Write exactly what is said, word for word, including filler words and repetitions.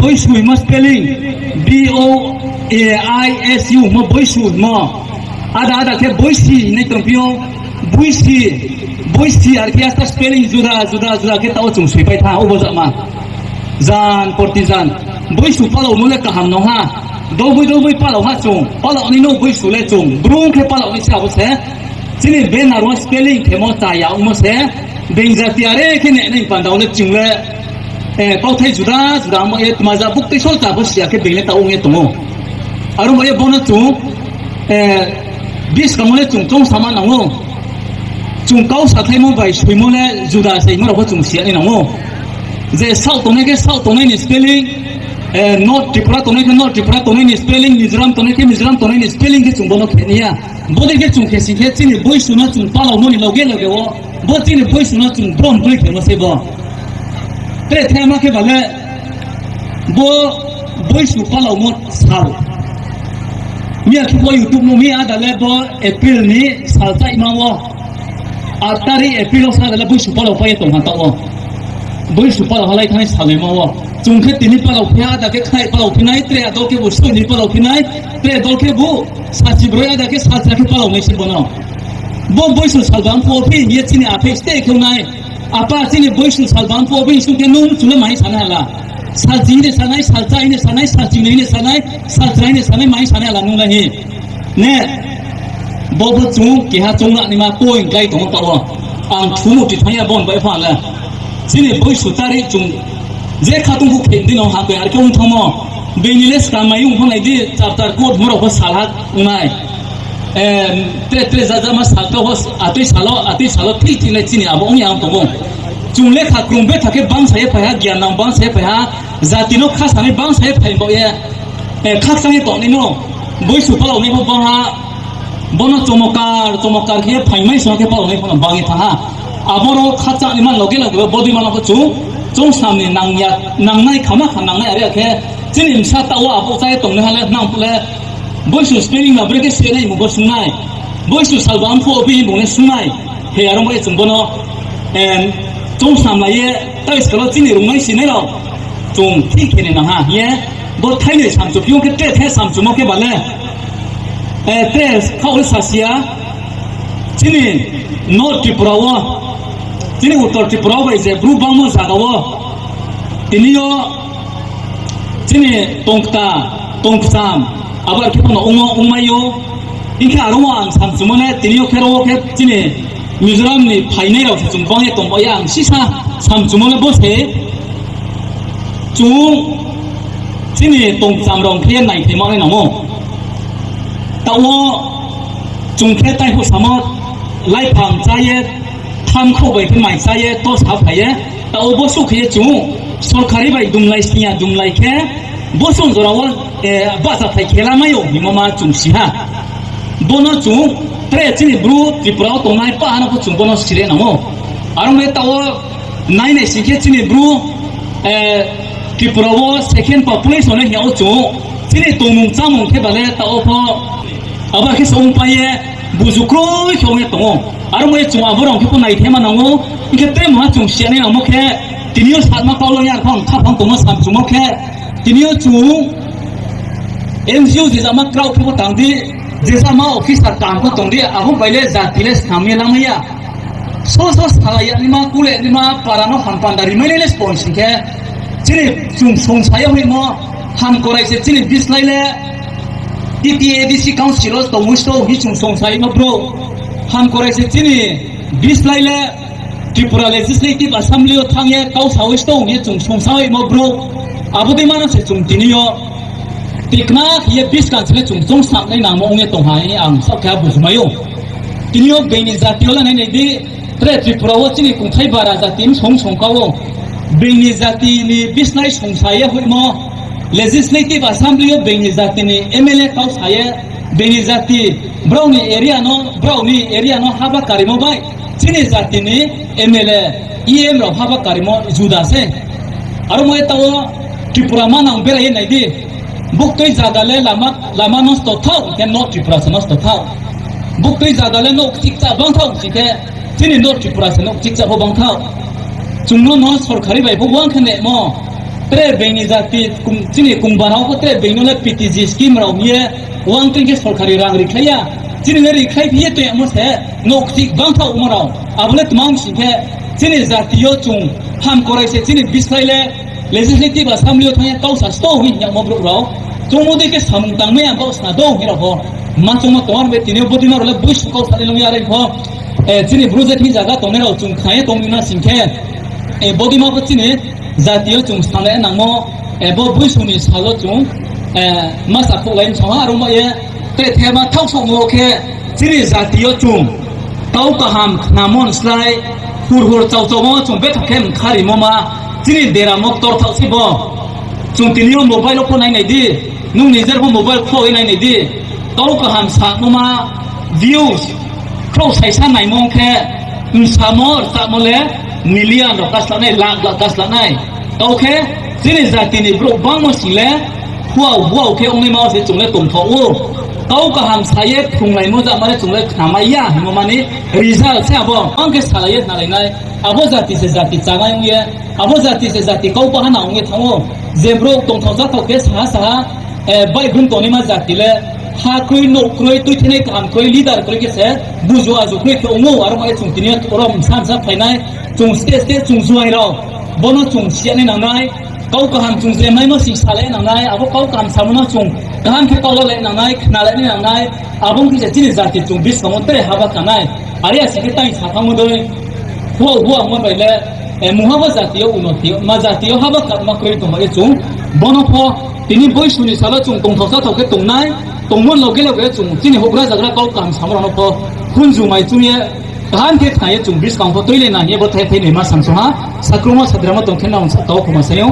Boisu hingmo spelling, B O A I S U hingmo boisu hingmo. Ada ada khe boisi hinai tongphi ou, boisi, boisi ar khe asta spelling juda juda juda khe taoh wo chung soipai tha, obo jama. Jan porti jan. Boisu palaomo le kaham no ha. Doboi doboi palao ha chung. Palao ni no boisu le chung. Brung khe palao ni se abo se. Chini banner wo spelling khemo chaya ongmo se. Being jati are khe ne nai panda wo le chung le, eh, kauthai juda juda mo ye tma ja buktui solta pho siya khe being le taoh ong ye tong ou. Aro mo ye bo no chung, eh, buskang wo le chung choungsama nang ou. Chung kau sathaimo bai soimo le juda se hingmo rao pho chung siya nai nang ou. Je South tongnai khe South tongnai ni spelling, eh, North Tripura tongnai khe North Tripura tongnai ni spelling, Mizoram tongnai khe Mizoram tongnai ni spelling khe chung bo no khe nai ya. Bodei khe chung khe sing khe chini boisu no chung palaomo ni loge loge wo, bo chini boisu no chung brom kroi khemo se bo. Tre thema khe ba le, bo boisu palaomo sal. Miya khe bo YouTube no mi ada le bo April ni sal chaima wo. Aat tarikh April wo sa ada le boisu palao pai ye tong ha taoh wo. Boisu palao halai thani salnaima wo. Chung khe tini palao phi ha, ada khe khnai palao phi nai, tre adol khe bo soi ni palao phi nai, tre adol khe bo sachi broi ada khe sacha khe palao nai se bo no. Bo boisu salbam phuh wo phi hing ye chini aphei ste khe nai. Apa chini boisu salbam phuh wo phi sung khe nung chung le mai sanai hala. Sachi hing de sanai, sacha hing de sanai, sachi hing de sanai, sachra hing de sanai, mai sanai hala nung la hi. Ne, bo bo chung keha choung na naima point klái tong ou taoh wo. Ang thumu ti thanng ya bon bai pha le. Chini boisu tari chung je khatung phuh khe di no ha khe ar khe ong thanngmo. Bini le skang mai ong pho nai di chapter court mo rao pho salha ong nai. Tre tre jajama sal to pho atui salo, atui salo thik thik nai chini abo ong ya tong ou. Chung lekha krung betha khe bangsa ye phai ha, gian nang bangsa ye phai ha, jati no khasanai bangsa ye phai baoh ye, khakchang ye tongnai no, boisu palao nai pho bang ha, bo no chomokar chomokar khe ye phaimai song khe palao nai pho no bang ye thanng ha. Abo no khakchang ni man loge loge bo bodei man no pho chung, chung sam ni nang ya, nangnai khama kha nangnai are ya khe, chini bsa taoh wo abo chá ye tongnai ha le nang phuh le, boisu spelling ba bre khe se nai mung bo sungnai, boisu salbam phuh wo bini bung le sungnai, he aro bai chung bo no, chung sam lai ye, tao skang wo chini rungnai sinai rao, chung thik khe ni nang ha hing ye, bo thainoi samchu phi ong khe tre the samchumo khe ba le, tre khaoh le sasi ya, chini North Tripura wo, chini Uttor Tripura wo bai je Bru bangmo zaga wo, tini yo chini tongkta, tongkcham, abo ar khe pho no ongmo ongmai ou. Hing khe aro wo ang samchumo le tini yo khe ro wo khe chini Mizoram ni phainai rao se chung bang ye tong ba ye ang sisa samchumo le bo se chung chini tongkcham rao khe ye naithaima nai nang ou. Taoh wo chung khe taiphuh samo laiphang chá ye, thamkhrouh bai khe mai chá ye, to sa phai ye, taoh wo bosuh khe ye chung sorkari bai dumlai sing ya dumlai khe, bosuh jora wo bahchathai khe lamai ou hingmo ma chung si ha. Bo no chung tre chini Bru Tripura wo tongnai paha no pho chung bo no sire nang ou. Aro bai taoh wo nai nai sing khe chini Bru Tripura wo second population no hing ya wo chung, chini tongmung chámung khe ba le taoh wo pho abo khe se ongpai ye, buzu kroi khe ong ye tong ou. Aro bai ye chung abo rao khe pho naithaima nang ou. Hing khe tre mungha chung siya nai nangmo khe, tini yo satma kau lo ya pho ang khaphang tongmo samchumo khe, tini yo chung N G O je jama kraoh khe pho tang di, je jama officer tang pho tong di, abo bai le jati le snam ye lamai ya. So so salai ya naima, kule naima, para no ham panda rimai nai le sponsor khe, chini chung songsa ye hoihmo, hamkorai se chini bislái le, T T A D C council wo tongmoi sto hing chung songsa ye no bro. Hamkorai se chini bislái le, Tripura Legislative Assembly yo thanng ye kau sa ye sto hing ye chung songsa ye hoihmo bro. Abo dei ma no se chung tini yo tikna khe ye buskang se le chung choungsam nai nangmo ong ye tong ha hing ye ang saoh khe buzu mai ou. Tini yo being ni jati yo la nai nai di, tre Tripura wo chini kongthai bara jati ni song song ka ou. Being ni jati ni bislái songsa ye hoihmo, Legislative Assembly yo being ni jati ni M L A kau sa ye, being ni jati, brao ni area no, brao ni area no haba karimo bai, chini jati ni M L A, E M rao haba karimo juda se. Aro mo ye taoh wo Tripura manang berai ye nai di. Buktui zaga le lama, lama nosto thaoh, hing khe North Tripura se nosto thaoh. Buktui zaga le nouh kchikcha bang thaoh, hing khe chini North Tripura se nouh kchikcha pho bang thaoh. Chung no no sorkari bai pho uang khe nemo. Tre being ni jati, chini kungba rao pho tre being no le P T G scheme rao hing ye, uang tong khe sorkari rang rikhlai ya. Chini le rikhlai phi ye tong yamo se, nouhkchih bangthaohmo rao. Abo le tma ong sing khe, chini jati yo chung ham korai se chini bislái le Legislative Assembly yo thanng ye kau sa sto hing yagmo brouh rao. Chung bodei khe samung tangmai ya baoh sna do hing rao pho. Ma chungmo tong ar be tini yo bodei ma rao le boisu kau sa ni lung ya re pho. Chini Bru jati zaga tongnai rao chung khna ye tong na sing khe, bodei ma pho chini jati yo chung sa le nangmo, bo boisu ni sal wo chung ma sa khouhlai msong ha, aro ma ye tre thema thaohsouhmo khe chini jati yo chung kau kaham khnamo ni slái, hur hur chau chaumo chung betha khe mkha rimo ma, chini deramo ktor thaoh sei bo. Chung tini yo mobile wo pho nai nai di, nung nijer pho mobile kho ye nai nai di, kau kaham samo ma views khrouh saisa naimo ong khe, msamo rchamo le million rao kasla nai, lakh lakh kasla nai. Kau khe chini jati ni brouh bangmo sing le, huau huau khe ongnaima wo se chung le tongthaoh ou. Kau kaham sa ye phrunglaimo jama le chung le khnamai ya hingmo ma ni result se abo. Ang khe salai ye khnalai nai, abo jati se jati chánai ong ye, abo jati se jati kau bahana ong ye thanng ou. Je brouh tongthaoh cháthao khe saha saha, baihbung tongnaima jati le, ha kroi, nouh kroi, tuithenai kaham kroi, leader kroi khe se, buzu azu kroi khe ong ou, aro ma ye chung tini yo rom bsa bsa phai nai, chung state state chung juaing rao, bo no chung siya nai nang nai, kau kaham chung je maimo sing salai nang nai, abo kau kaham samo no chung kaham khe kau lalai nang nai, khnalai nai nang nai, abo ong khe se chini jati chung buskang wo tre haba ka nai, are ya sing khe tang sa thanngmo dei, huau huau ma bai le, mungha bo jati yo unoti, ma jati yo haba kama kroi tongma ye chung, bo no pho, tini boisu ni sal wo chung tongthaoh cháthao khe tongnai, tongmo loge loge chung chini houhgra zagra kau kaham samo rao no pho, khunju mai chung ye, kaham khe khna ye chung buskang pho tuilai nai hing ye bo thai thai ni ma samsong ha, sakrungma sadrama tong khe nang sa tau khoma sai ou.